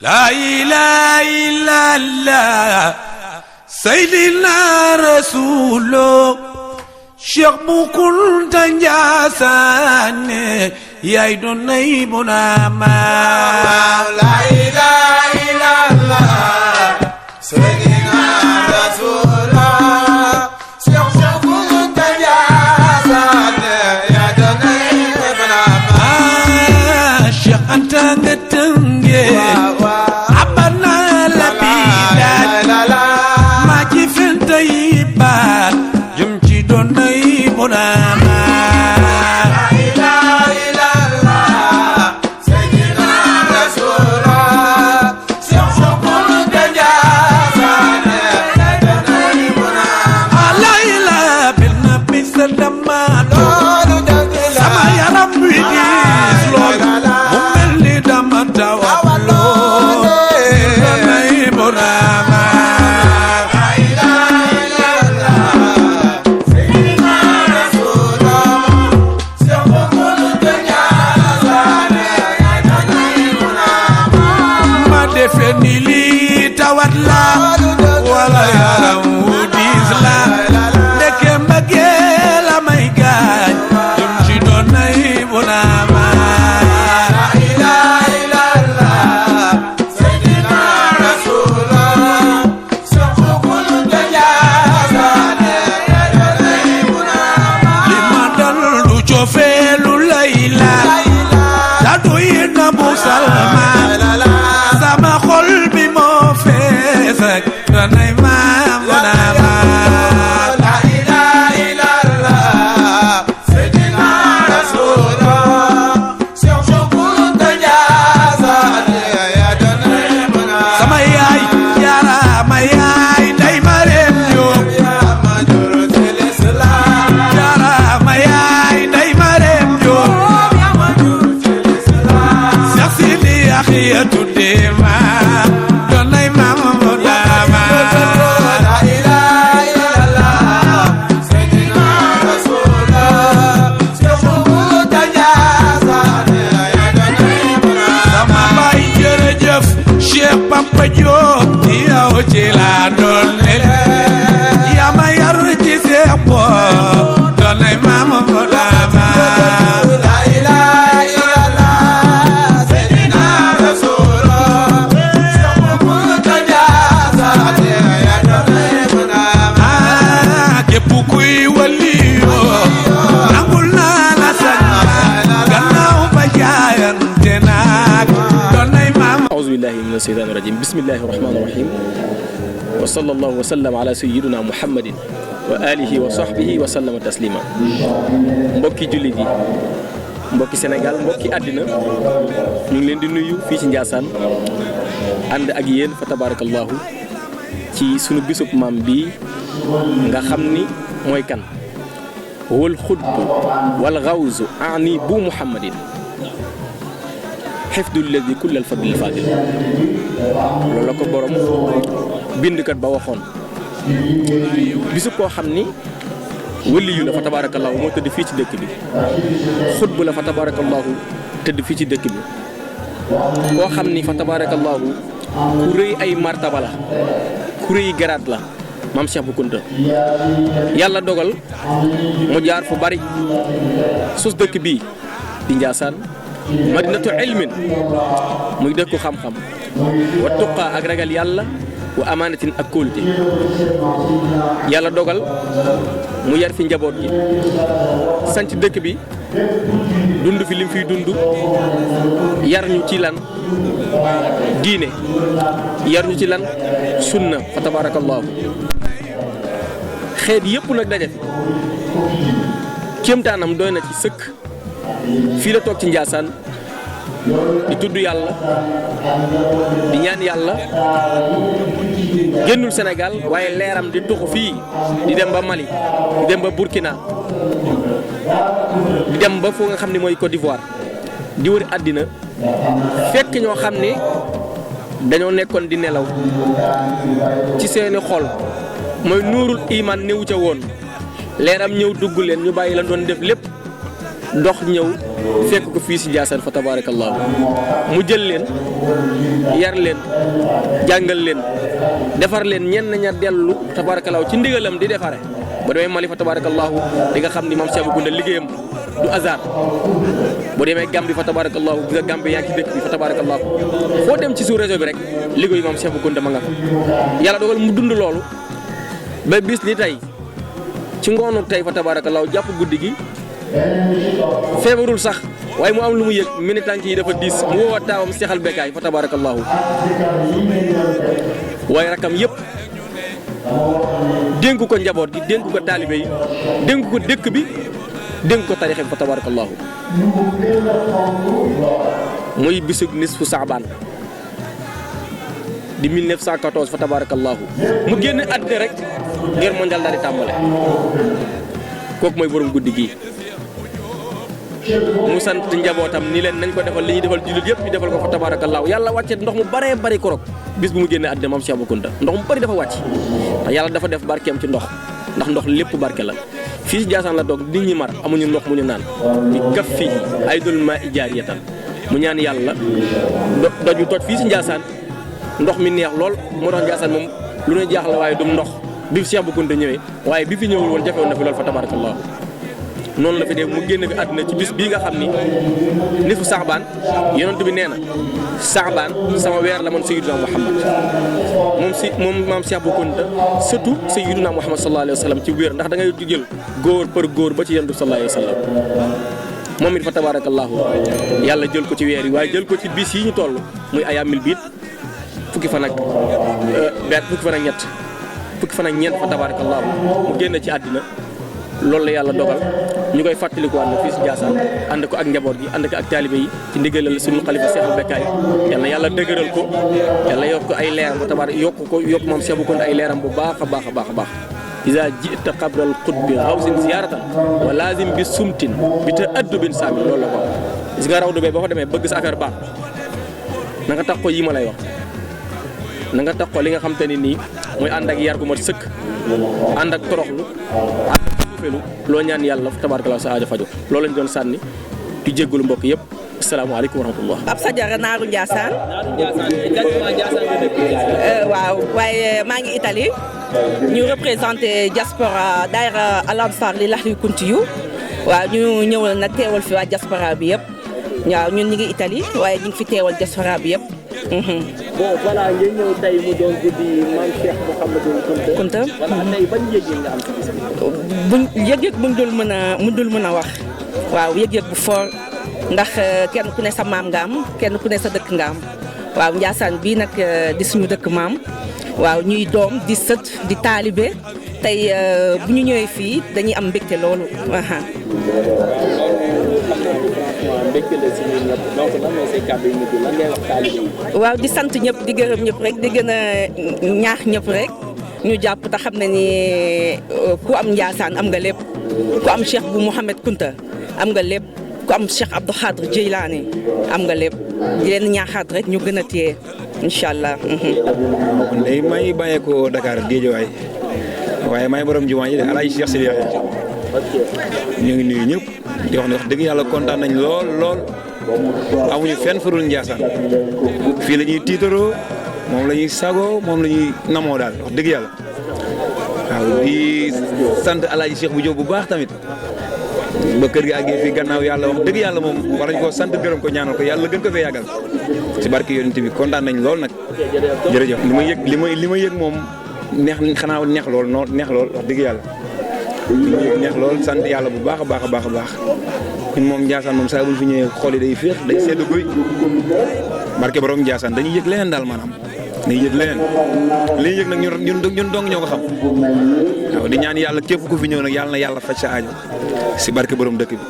La ilaha illallah Sayyidina Rasulullah Cheikh Bu Kunta Njaasaan yaay doon nay bu naa ma la ilaha illallah Sayyidina Rasulullah Cheikh Bu Kunta Njaasaan yaay doon nay bu naa ma Cheikh Anta nga tënge abana la bilaat ma ci fente yi baat jëm ci doon nay bu naa ma bismillahi rahmaani rahim wa sallallahu wa sallam ala sayyidina muhammadin wa alihi wa sahbihi wa sallama taslima mbokki jullit yi mbokki Sénégal mbokki àddina ñu ngi leen di nuyu fii ci Ndiassane ànd ak yéen fa tabarakallahu ci sunu bisub maam bi nga xam ni mooy kan wal xutbu wal gawzu ani bu muhammadin xifdul ladi kullal fadlil fadil loolu la ko borom bindkat ba waxoon bisu koo xam ni waliyu la fa tabarakallahu moo tëdd fii ci dëkk bi xutbu la fa tabarakallahu tëdd fii ci dëkk bi koo xam ni fa tabarakallahu ku rëy ay martaba la ku rëy garaat la maam Cheikh Bu Kunta yàlla dogal mu jaar fu bari sus dëkk bii di Ndiassane madinatu ilmin muy dëkku xam-xam wa tuqaa ak ragal yàlla wa amaanatin ak kóolute yàlla dogal mu yar fi njaboot gi sanc dëkk bi dund fi lim fiy dund yar ñu ci lan diine yar ñu ci lan sunna fa tabarakallahu xeet yëpp nag daje fi kéemtaanam doy na ci sëkk fii la toog ci Ndiassane di tudd yàlla di ñaan yàlla génnul Sénégal waaye leeram di tuxu fii di dem ba Mali di dem ba Burkina di dem ba foo nga xam ne mooy Côte d'Ivoire di wër àddina fekk ñoo xam ne dañoo nekkoon di nelaw ci seeni xol mooy nuurul iman néewu ca woon leeram ñëw dugg leen ñu bàyyi la doon def lépp dox ñëw fekk ko fii si Ndiassane fa tabarakallahu mu jël leen yar leen jàngal leen defar leen ñenn ña dellu tabarakallahu ci ndigalam di defare ba demee Mali fa tabarakallahu di nga xam ni maam Cheikh Bou Kounta liggéeyam du hasard boo demee Gambie fa tabarakallahu di nga Gambie yaa ngi ci dëkk bi fa tabarakallahu foo dem ci sous-région bi rek liggéeyu maam Cheikh Bou Kounta ma nga fa yàlla dogal mu dund loolu ba bis ni tey ci ngoonu tey fa tabarakallahu jàpp guddi gi feebarul sax waaye mu am lu mu yëg militant yi dafa diis mu woo taawam seexal bekkaay fa tabarakallahu waaye rakam yëpp dénk ko njaboot gi dénk ko taalibe yi dénk ko dëkk bi dénk ko tarixe bi fa tabarakallahu muy bisug nisfu saabaan di 1914 fa tabarakallahu mu génn àddina rek guerre mondiale daal di tàmbale kooku mooy borom guddi gii mu sant njabootam ni leen nañ ko defal li ñuy defal jullit yëpp ñu defal ko fa tabaarakallaahu yàlla wàcce ndox mu baree bari korog bis bu mu génnee àddina maam Cheikh Bou Kounta ndox mu bari dafa wàcc ndax yàlla dafa def barkeem ci ndox ndax ndox lépp barke la fii si Ndiassane la doog nit ñi mar amuñu ndox mu ñu naan di kaf fii ay dul maa ijaariyatan mu ñaan yàlla doju toj fii si Ndiassane ndox mi neex lool moo tax Ndiassane moom lu ne jaaxle waaye du ndox bi Cheikh Bou Kounta ñëwee waaye bi fi ñëwul woon jafewoon na fi lool fa tabaarakallaahu noonu la fi dee mu génn fi àdduna ci bis bii nga xam ni nifu saxbaan yonent bi nee na saxbaan sama weer la man sayyiduna Muhammad moom maam Cheikh Bou Kounta surtout sayyiduna Muhammad sallallahu alayhi wa sallam ci wér ndax da ngay jël góor par góor ba ci yonent bi sallallahu alayhi wa sallam moom it fa tabarakallahu yàlla jël ko ci weer yi waaye jël ko ci bis yi ñu toll muy ayaamil biit fukki fan ak ñett fukki fan ak ñeent fa tabarakallahu mu génn ci àddina loolu la yàlla dogal ñu koy fàttalikuwaat na fii si Ndiassane ànd ko ak njaboot gi ànd ko ak taalibe yi ci ndigalal suñu xalifa Seexul Bekkaay yal na yàlla dëgëral ko yàlla yokk ay leeram ba tabaar yokk moom Cheikh Bou Kounta ay leeram bu baax a baax a baax a baax iza ji'ta qabral qutbi xawsin ziyaratan wa lazim bi sumtin bi ta addubin saami loolu la ko gis nga raw du bee boo fa demee bëgg sa affaire baax na nga tax ko yi ma lay wax na nga tax ko li nga xam te ne nii mooy ànd ak yar gu mat sëkk ànd ak toroxlu loo ñaan yàlla tabaarkalla sa aajo fajo loolu lañ doon sànni di jéggalu mbokk yëpp asalaamaaleykum wa rahmatullah. Pape Sadiara naaru Ndiassane. waaw waaye maa ngi Italie ñu représenté diaspora daayira Al Ansar li Lahli Kountiyu waaw ñu ñëwal nag teewal fi waa diaspora bi yëpp waaw ñun ñu ngi Italie waaye ñu ngi fi teewal diaspora bi yëpp. bon voilà ngeen ñëw tey mu doon guddi maam Cheikh Mouhamadou Kounta. voilà tey ban yëg-yëg nga am ci bis bi. yëg-yëg buñ dul mën a wax waaw yëg-yëg bu fort ndax kenn ku ne sa maam nga am kenn ku ne sa dëkk nga am waaw Ndiassane bii nag di suñu dëkk maam waaw ñuy doom di sët di taalibe tey bu ñu ñëwee fii dañuy am mbégte loolu. waaw di sant ñëpp di gërëm ñëpp rek di gën a ñaax ñëpp rek ñu jàpp te xam ne ni ku am Ndiassane am nga lépp ku am Cheikh Bou Mouhamed Kounta am nga lépp ku am Cheikh Abdou Khadre Djeylani am nga lépp di leen ñaaxaat rek ñu gën a téye incha allah. léegi maa ngi bàyyeekoo Dakar Guédiawaye waaye maa ngi borom jumaa ji de Alaaji Cheikh Sidi Yaxya ñu ngi nuyu ñëpp di wax ne wax dëgg yàlla kontaan nañ lool amuñu fenn farul Ndiassane fii la ñuy tiitaroo moom la ñuy sagoo moom la ñuy namoo daal wax dëgg yàlla waaw di sant Alaaji Cheikh bu Jóob bu baax tamit ba kër gi àggee fii gannaaw yàlla wax dëgg yàlla moom war nañ koo sant gërëm ko ñaanal ko yàlla gën ko fee yàggal ci barke yonent bi kontaan nañ lool nag jërëjëf li ma yëg moom neex xanaa neex lool neex lool wax dëgg yàlla li ma yëg neex lool sant yàlla bu baax a baax a baax a baax ñun moom Ndiassane moom saa bu ñu fi ñëwee xool yi day féex day sedd guy barke borom Ndiassane dañuy yëg leneen daal maanaam dañuy yëg leneen li ñu yëg nag ñun dong ñoo ko xam waaw di ñaan yàlla képp ku fi ñëw nag yàlla na yàlla faj sa aajo si barke borom dëkk bi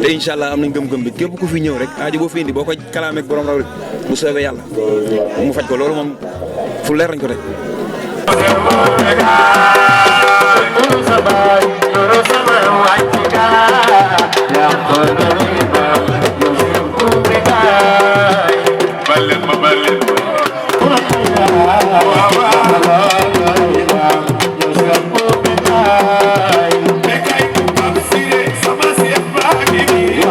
te incha allah am nañ gëm-gëm bi képp ku fi ñëw rek aajo boo fi indi boo ko kalaamee ak borom raw rek bu soobee yàlla mu faj ko loolu moom fu leer nañ ko teg. Sama siap bagi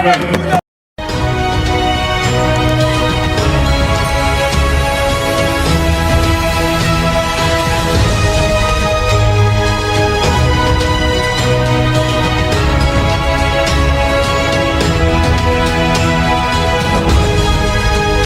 Thank you.